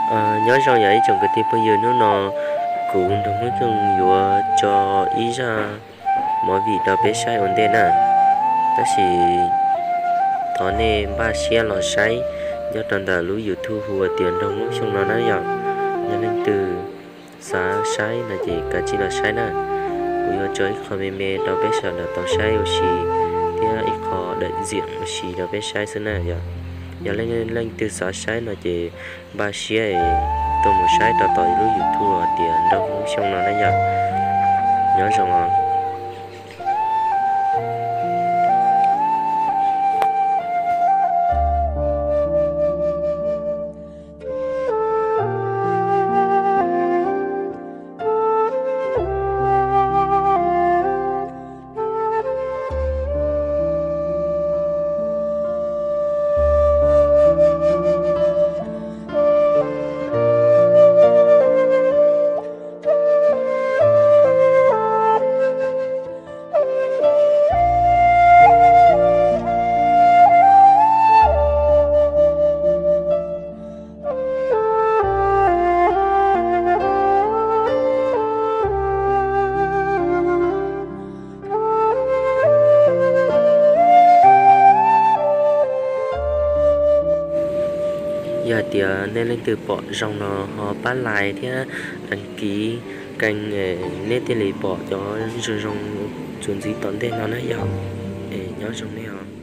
Nyob zoo yog ib tsoom kwv tij phooj ywg, hnub no kuv nrog Hmoob Xyooj yuav tso ib zaj movie rau peb saib ua ntej na. Tab sis thov nej npaj siab los saib nyob rau ntawm lub YouTube hu ua tias nrog Hmoob Xyooj no na yom. Yog leej twg xav saib no ces kav tsij los saib na. Kuv yuav tso ib qho me me rau peb sawv daws tau saib ua si thiab ib qho dawm ntxiam ua si rau peb saib xwb na yom. Yog leej twg xav saib no ces npaj siab es tuaj mus saib rau tom lub YouTube hu ua tias nrog Hmoob Xyooj no na yom. Nyob zoo os. Yog hais tias nej leej twg pom zoo no ho pab like thiab đăng ký kênh, neb thiaj li pom cov zoo zoo txuas ntxiv tom ntej no na yom. Es nyob zoo nej os.